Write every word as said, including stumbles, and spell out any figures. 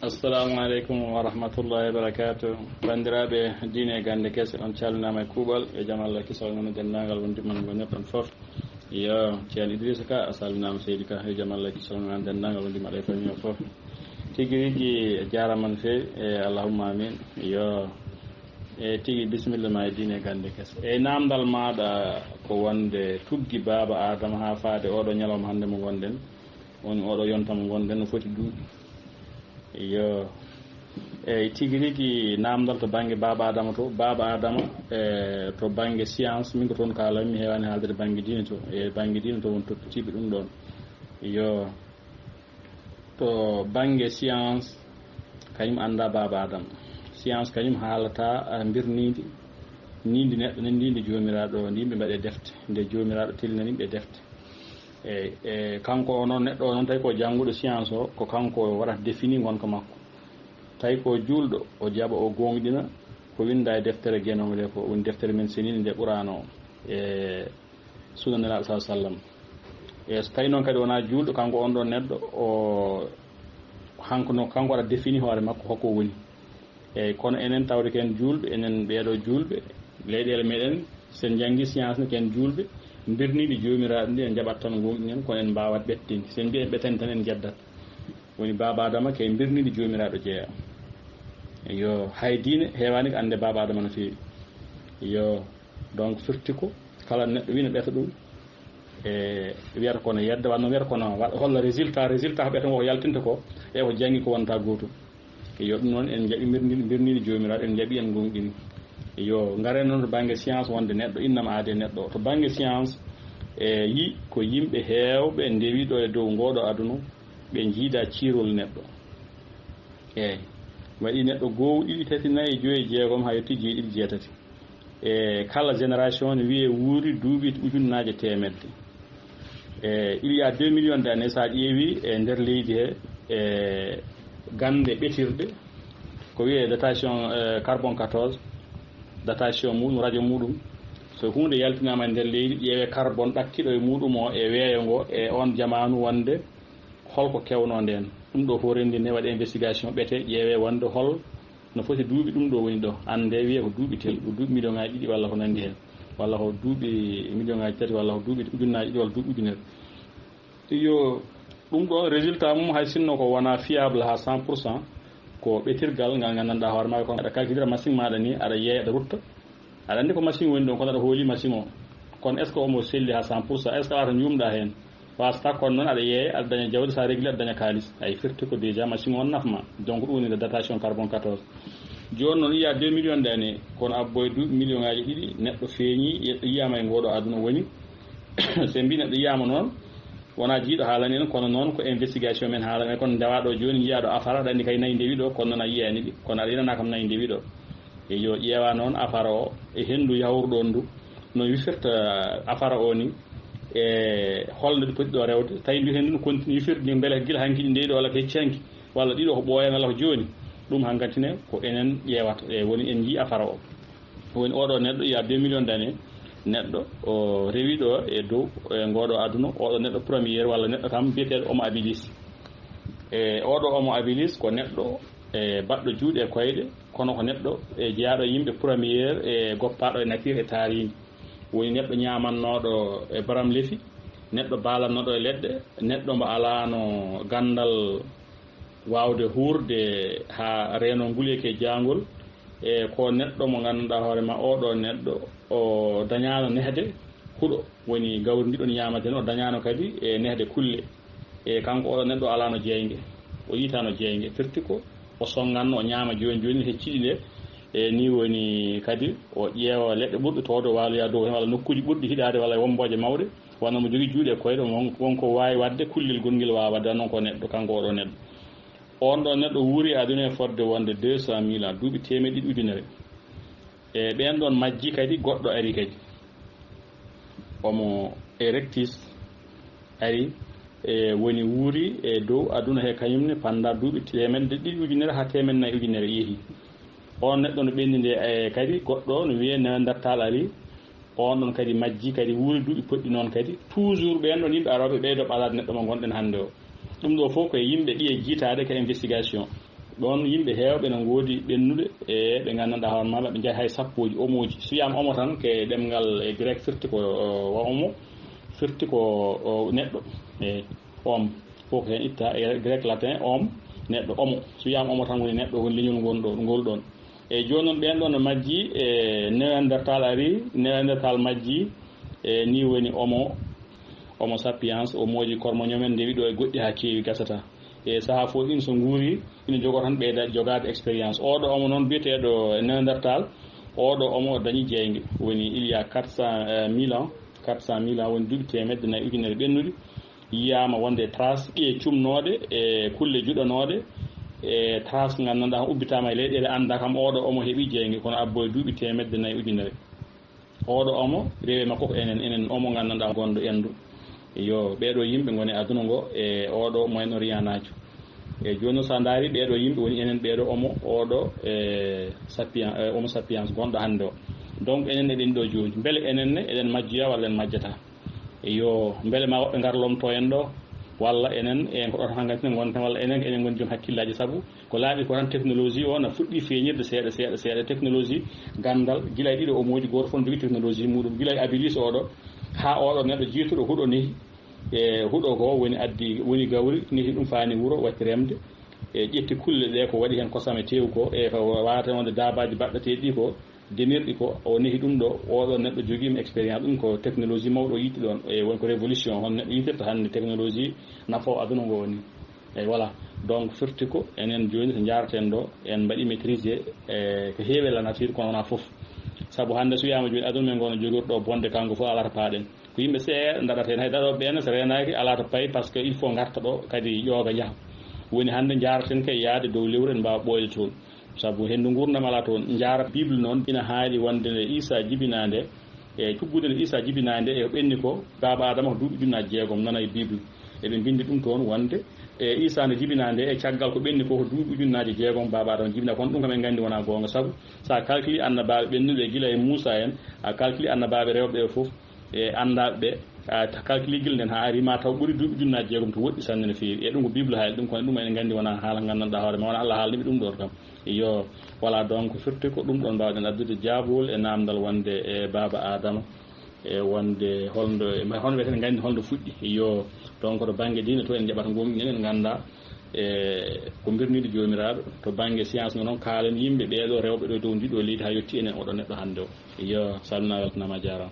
Assalamu aleykum wa rahmatullahi wa barakatuh. Banndiraaɓe diine e gannde kese, on calminaama e kuuɓal, e jam Allah kisal ngon e denndaangal wondiɓe mon ngonirɗon fof. Yo, Ceerno Idrissa Ka, a salminaama seydi Ka, yo jam Allah kisal ngon e denndaangal wondiɓe maɗa e famille o fof. Tigi rigi jaaraama no feewi, e allahumma amin. Yo, e tigi bisimilla ma e diine e gannde kese. E naamndal maaɗa ko wonde tuggi baaba Aadama haa faade oɗo ñalawma hannde mo ngonɗen, woni oɗo yonta mo ngonɗen no foti duuɓi. Yo, eyyi, tigi rigi naamndal to bannge baaba Aadama to, baaba Aadama, e to bannge science, min ko toon kaalanmi, heewaani haalde to bannge diine to, e bannge diine to won toppitiiɓe ɗum ɗoon. Yo, to bannge science, kañum annda baaba Aadama. Science kañum haalata, ah, mbirniindi, niindi neɗɗo, niindi Joomiraaɗo, ndi yimɓe mbaɗe defte, nde Joomiraaɗo tellinani ɓe defte. Eyyi, e kanko o noon, neɗɗo o noon, tawi ko jannguɗo science o, ko kanko waɗata défini ngonka makko. Tawi ko juulɗo, o jaɓa, o goongɗina ko winnda e deftere geno nde, ko woni deftere men seniinde nde, Qur'aana o, e Sunna Nelaaɗo sallallaahu alayhi wa sallam. E so tawi noon kadi wonaa juulɗo, kanko on ɗon neɗɗo, o, hanko no, kanko waɗa défini hoore makko, hoko woni. Eyyi, kono enen tawde ko en juulɓe, enen ɓeeɗo juulɓe, leyɗeele meɗen, so en janngi science ne, ko en juulɓe, mbirniindi Joomiraaɗo ndi en jaɓat tan goongɗinen, kono en mbaawat ɓettinde. So en mbi en ɓetani tan, en njeddat. Woni baaba Aadama ko e mbirniindi Joomiraaɗo jeeya. Yo, hay diine heewaani ko annde baaba Aadama no feewi. Yo, donc firti ko kala neɗɗo wii no ɓeta ɗum, e wiyata kono yedda, wano wiyata kono wa-, holla résultat, résultat ko ɓeta ngo ko yaltinta ko, e ko janngi ko wonta gootum. Yo, ɗum noon en njaɓi mbirniindi, mbirniindi Joomiraaɗo, en njaɓi, en goongɗini. Yo, ngaren noon to bannge science wonde neɗɗo innama aade neɗɗo. To bannge science, e yi ko yimɓe heewɓe ndewi ɗo e dow ngooɗo aduna, ɓe njiida ciirol neɗɗo. Eyyi, waɗi neɗɗo goow, ɗiɗi, tati, nayi, joyi, jeegom, haa yotti jeeɗiɗi, jeetati. E kala génération ne wiyee wuuri duuɓi ujunnaaje teemedde. E il y a deux millions d'années, so a ƴeewi e nder leydi he, e gannde ɓetirɗe, ko wiyee datation, e carbone quatorze, datation muɗum, radio muɗum, so huunde yaltinaama e nder leydi, ƴeewee carbone ɗakkiɗo e muɗum o e weeyo ngo e on jamaanu wonde holko kewnoo ndeen. Ɗum ɗo fof renndinee, waɗee investigation, ɓetee, ƴeewee wonde hol no foti duuɓi ɗum ɗo woni ɗo. Annde wiyee ko duuɓi tel, ko duuɓi million ŋaaji ɗiɗi walla ko nanndi heen, walla ko duuɓi million ŋaaji tati, walla ko duuɓi ujunnaaji ɗiɗi, walla duuɓi ujunere. Yo, ɗum ɗo résultat mum, hay sinno ko wonaa fiable haa cent pour cent, ko ɓetirgal ngal nganndanɗaa hoore maa, ko aɗa calculira machine maaɗa ni, aɗa yeeya, aɗa rutta. Aɗa anndi ko machine woni ɗon, kono aɗa hooli machine o. Kono est-ce que omo selli haa cent pour cent? Est-ce que a waawata njuumɗa heen? Waasata, kono noon aɗa yeeya, aɗa daña jawdi, so a régli aɗa daña kaalis. Ay, firti ko déjà machine o on nafa ma. Donc ɗum woni datation carbone quatorze. Jooni noon, il y a deux millions d'années, kono abbo e duuɓi million ŋaaji ɗiɗi, neɗɗo feeñi, ye-, yiyaama e ngooɗo aduna woni. So en mbii neɗɗo yiyaama noon, wonaa jiiɗo haalani en, kono noon ko investigation men haalani en, kono ndewaa ɗo jooni, njiyaa ɗo afara, aɗa anndi kay nayi ndewi ɗo, kono noon a yiyaani ɗi, kono aɗa inana kam nayi ndewi ɗo. E yo ƴeewa noon afara o e henndu yahruɗo on ndu, no yufirta afara o ni, e holno ɗi poti ɗo rewde. Tawi ndu henndu no continue yufirde ni, mbele gila hanki ɗi ndewi ɗo walla ko hecci hanki, walla ɗiɗo ko ɓooyan, walla ko jooni. Ɗum hankkadi ne ko enen ƴeewata. E woni en njii afara o. Woni oɗo neɗɗo, il y a deux millions d'années, neɗɗo o rewi ɗo e dow, e ngoɗo aduna, oɗo neɗɗo premier walla neɗɗo kam biyeteeɗo Homo habilis. E oɗo Homo habilis ko neɗɗo e baɗɗo juuɗe e koyɗe, kono ko neɗɗo e jeyaaɗo yimɓe premier e goppaaɗo e nature e taariindi. Woni neɗɗo ñaamannooɗo e baram lefi, neɗɗo baalannooɗo e leɗɗe, neɗɗo mo alaano ganndal waawde huurde haa reeno nguleyki e jaangol. E ko neɗɗo mo ngannduɗaa hoore ma, oɗo neɗɗo o dañaano nehde huɗo, woni gawri ndi ɗon ñaamaten, o dañaano kadi e nehde kulle. E kanko oɗo neɗɗo alaano jeynge, o yiytaano jeynge, firti ko o sonnganno, o ñaama jooni jooni, hecciɗi nde. E ni woni kadi o ƴeewa leɗɗe ɓurɗe towde o waaloya dow heen, walla nokkuuji ɓurɗi hiɗaade, walla e wommbooje mawɗe, wano mo jogii juuɗe e koyɗe, won, won ko waawi waɗde, kullel gongel waawa waɗde, noon ko neɗɗo, kanko oɗo neɗɗo. On ɗo neɗɗo wuuri e aduna e fodde wonde deux cent mille ans, duuɓi teemeɗɗe ɗiɗi ujunere. E ɓeen ɗoon majji kadi, goɗɗo ari kadi. Homo erectus ari, e woni wuuri e dow aduna he kañum ne, panda duuɓi teemeɗɗe ɗiɗi ujunere haa teemeɗɗe nayi ujunere yehi. On neɗɗo no ɓenni nde, e kadi goɗɗo no wiyee Neandertal ari, on ɗon kadi majji kadi, wuuri duuɓi poɗɗi noon kadi. Toujours ɓeen ɗon yimɓe arooɓe ɓeydo ɓadaade neɗɗo mo ngonɗen hannde o. Ɗum ɗo fof ko e yimɓe ɗiye jiitaade ka investigation. Ɗoon yimɓe heewɓe no ngoodi ɓennuɓe, e ɓe nganndanɗaa hoore maɓɓe, ɓe njaha hay sappooji, omooji. So wiyaama omo tan, ke ɗemngal e grec firti ko, o, wa omo, firti ko, o, neɗɗo. E om, fof ko heen itta, e grec latin, om, neɗɗo, omo. So wiyaama omo tan woni neɗɗo, woni leñol ngol ɗo, ngol ɗoon. E jooni noon, ɓeen ɗoon no majji e Néandertal ari, Néandertal majji, e nii woni omo, Homo sapiens, o mooji kormo ñomen ndewi ɗo e goɗɗi haa keewi gasata. E sahaa fof ɗin so nguuri, ina jogoo tan ɓeyda jogaade expérience. Oɗo omo noon biyeteeɗo Néandertal, oɗo omo dañi jeynge. Woni il y a quatre cent mille ans, quatre cent mille ans, woni duuɓi teemedde nayi ujunere ɓennuɗi. Yiyaama wonde trace ƴiye cumnooɗe e kulle juɗanooɗe, e trace nganndanɗaa ubbitaama e leyɗeele anndaa kam oɗo omo heɓi jeynge, kono abbo e duuɓi teemedde nayi ujunere. Oɗo omo, rewe makko ko enen, enen omo nganndanɗaa gonɗo endu. Yo, ɓeeɗo yimɓe ngoni aduna ngo e oɗo Moyen Orientnaajo. E jooni noon, so a ndaari, ɓeeɗo yimɓe woni enen ɓeeɗo omo, oɗo, e sapien, e homo sapiens gonɗo hannde o. Donc, enen eɗen ɗo jooni. Mbele enen ne, eɗen majjoya walla en majjata? Yo, mbele ma woɓɓe ngar lomto en ɗo, walla enen, en ko ɗo tan hankkadi ne ngonten, walla enen, enen ngoni joom hakkillaaji, sabu ko laaɓi ko tan technologie o na fuɗɗi feeñirde seeɗa, seeɗa, seeɗa. Technologie, ganndal, gila e ɗiɗo omooji, gooto fof no jogii technologie muɗum. Gila e Abilis oɗo, haa oɗo neɗɗo jiituɗo huɗo nehi. E huɗo ko woni addi, woni gawri, nehi ɗum faani wuro, watti remde. E ƴetti kulle ɗe ko waɗi heen kosam e teewu ko, e ko waawata wonde daabaaji baɗɗateeɗi ɗi ko, demirɗi ko, o nehi ɗum ɗo, oɗo neɗɗo jogiima expérience, ɗum ko technologie mawɗo o yiɗi ɗoon, e woni ko révolution, hono neɗɗo yiɗirta hannde technologie nafoowo aduna ngo woni. Eyi, voilà. Donc, firti ko enen jooni so njaaraten ɗo, en mbaɗi maîtrisé, e ko heewi e la nature, kono wonaa fof. Sabu hannde so wiyaama jooni aduna men ngo no jogori ɗo bonde, kanko fof alaa to paaɗen. Ko yimɓe seeɗa ndaɗata heen, hay daɗooɓe ɓe ne so reenaaki alaa to payi, parce que il faut ngarta ɗo kadi ƴooga njaha. Woni hannde njaaraten kay yaade dow lewru en mbaawa ɓooyde toon. Sabu henndu nguurndam alaa toon. Njaara Bible noon ina haali wonde nde Iisaa jibinaa nde, e cuggude nde Iisaa jibinaa nde, e ɓenni ko baaba Aadama ko duuɓi ujunnaaji jeegom, nana e Bible. Eɓe mbinndi ɗum toon wonde, e Iisaa nde jibinaa nde, e caggal ko ɓenni ko, ko duuɓi ujunnaaji jeegom baaba Aadama jibinaa. Kono ɗum kam en nganndi wonaa goonga, sabu so a calculi annabaaɓe ɓennuɓe gila e Muusaa en, a calculi annabaaɓe rewɓe ɓe fof, e anndaaɓe ɓe, a calculi gila nden haa ari, ma taw ɓuri duuɓi ujunnaaji jeegom, to woɗɗi sanne no feewi. E ɗum ko Bible haali ɗum, kono ɗum enen nganndi wonaa haala nganndanɗaa hoore ma, wonaa Allah haalni ɓe ɗum ɗoon kam. Iyo, voilà, donc, firti ko ɗum ɗoon mbaawɗen addude jaabol e naamndal wonde e baaba Aadama, e wonde holno, e hono wiyeten nganndi holno fuɗɗi. Iyo, donc, to bannge diine to en njaɓata ngoonɗinen, en ngannda, e ko mbirniiɗo Joomiraaɗo, to bannge science noon, kaalen yimɓe ɓee ɗo rewɓe ɗo dow ndi ɗo leydi haa yotti enen oɗo neɗɗo hannde o. Iyo, salminaa, weltanaama, a jaaraama.